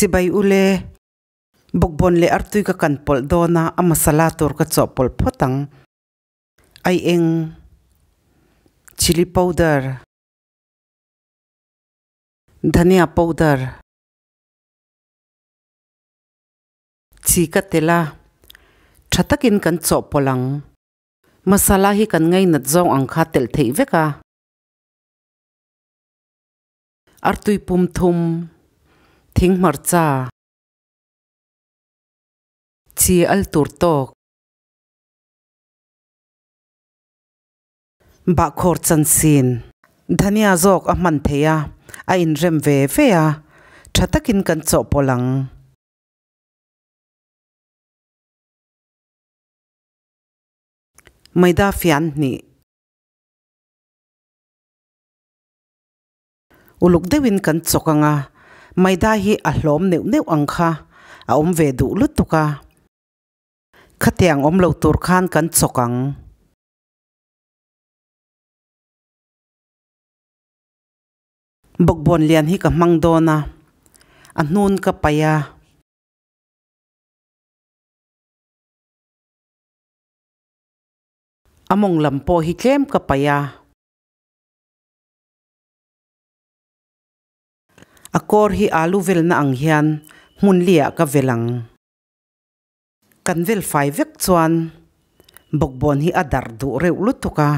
Chibai ule. Bawkbawn leh artui ka kan pawlh dawn a, a masala tur ka chawhpawlh phawt ang. Ai eng chilli powder, dhania powder, chi ka tel a, tha takin kan chawhpawlh ang. Masala hi kan ngainat zawng ang kha telh theih vek a. Artui pum thum, thing hmarcha, chi al tur tawk. Bahkhawr chansin dhania zawk a hman thei a, a inrem ve ve a, tha takin kan chawhpawlh ang. Maida fian hnih. Uluk deuhin kan chawk ang a, maida hi a hlawm neuh neuh ang kha a awm ve duh lutuk a, khatiang awm lo tur khan kan chawk ang. Bawkbawn lian hi ka hmang dawn a, a hnun ka paih a. A mawng lam pawh hi tlem ka paih a. A kawr hi alu velna ang hian hmun liah ka vel ang. Kan vel fai vek chuan bawkbawn hi a darh duh reuh lutuk a.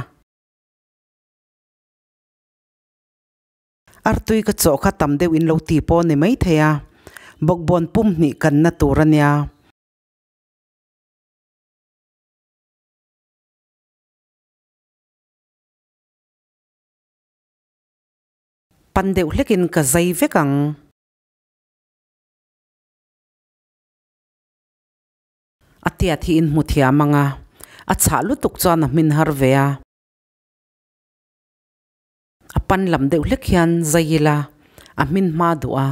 Artui ka chaw kha tam deuh in lo ti pawh ni maithei a, bawkbawn pum hnih kanna tur a nia. Pan deuh hlekin ka zai vek ang. A tiat hi in hmu thiam ang a, a chhah lutuk chuan a hmin har ve a. A pan lam deuh hlek hian zai ila a hmin hma duh a,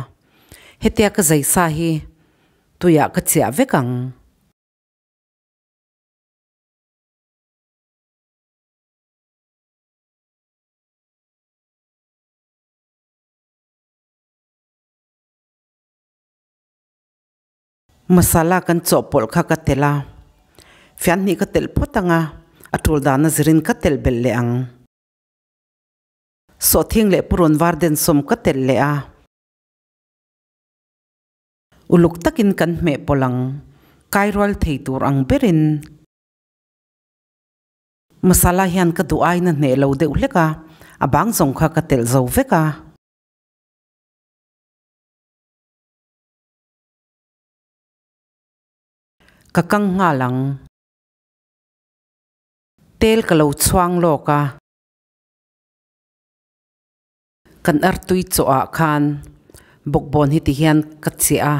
hetia ka zai sa hi tuiah ka chiah vek ang. Masala kan chawhpawlh kha ka telh a, fian hnih ka telh phawt ang a, a tul dana zirin ka telh belh leh ang. Sawhthing leh purun var den sawm ka telh leh a. Uluk takin kan hmeh pawlh ang, kairual thei tur ang berin. Masala hian ka duh aina hneh lo deuh hlek a, a bang zawng kha ka telh zo vek a. Ka kang nghal ang. Tel ka lo chhuang lawk a. Kan artui chaw ah khan bawkbawn hi ti hian ka chiah a.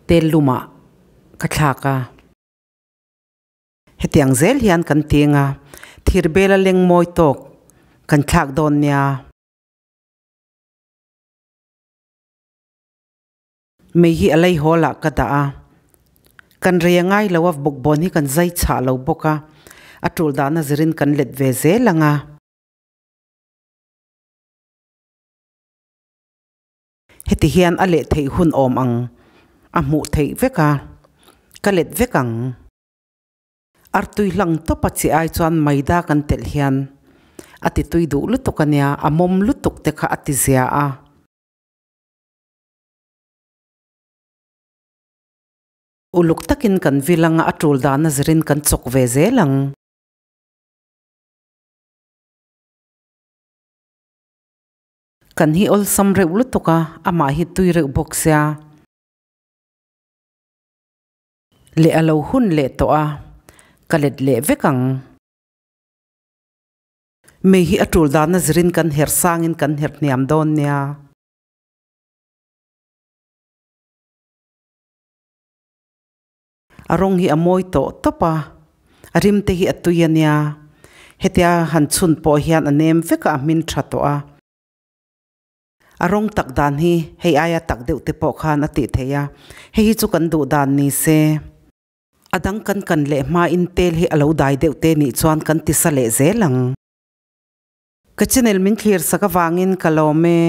Tel lumah ka thlak a. Hetiang zel hian kan ting a, thirbela leng mawi tawk kan thlak dawn nia. Mei hi a lei hawl ah ka dah a, kan rei a ngai lo a, bawkbawn hi kan zai chhah lo bawk a, a tul dahna zirin kan let ve zel ang a. Heti hian a leh theih hun awm ang a hmuh theih vek a, ka let vek ang. Artui hlang tawp a chi ai chuan maida kan telh hian a ti tui duh lutuk a nia, a mawm lutuk te kha a ti zia a. Uluk takin kan vil anga a tul dana zirin kan chawk ve zel ang. Kan hi awlsam reuh lutuk a, amah hi tui reuh bawk sia. Leh a lo hun leh tawh a, ka let leh vek ang. Mei hi a tul dana zirin kan herh sangin kan herh hniam dawn nia. A rawng hi a mawi tawh tawp a, a rim te hi a tui a nia. Hetia han chhun pawh hian a nem vek a, a hmin tha tawh a. A rawng tak dan hi hei aia tak deuh te pawh khan a tih theih a, hei hi chu kan duh dan ni se. A dang kan kan leh hmain tel hi a lo dai deuh te nih chuan kan ti sa leh zel ang. Ka channel min thlir sak avangin ka lawm e.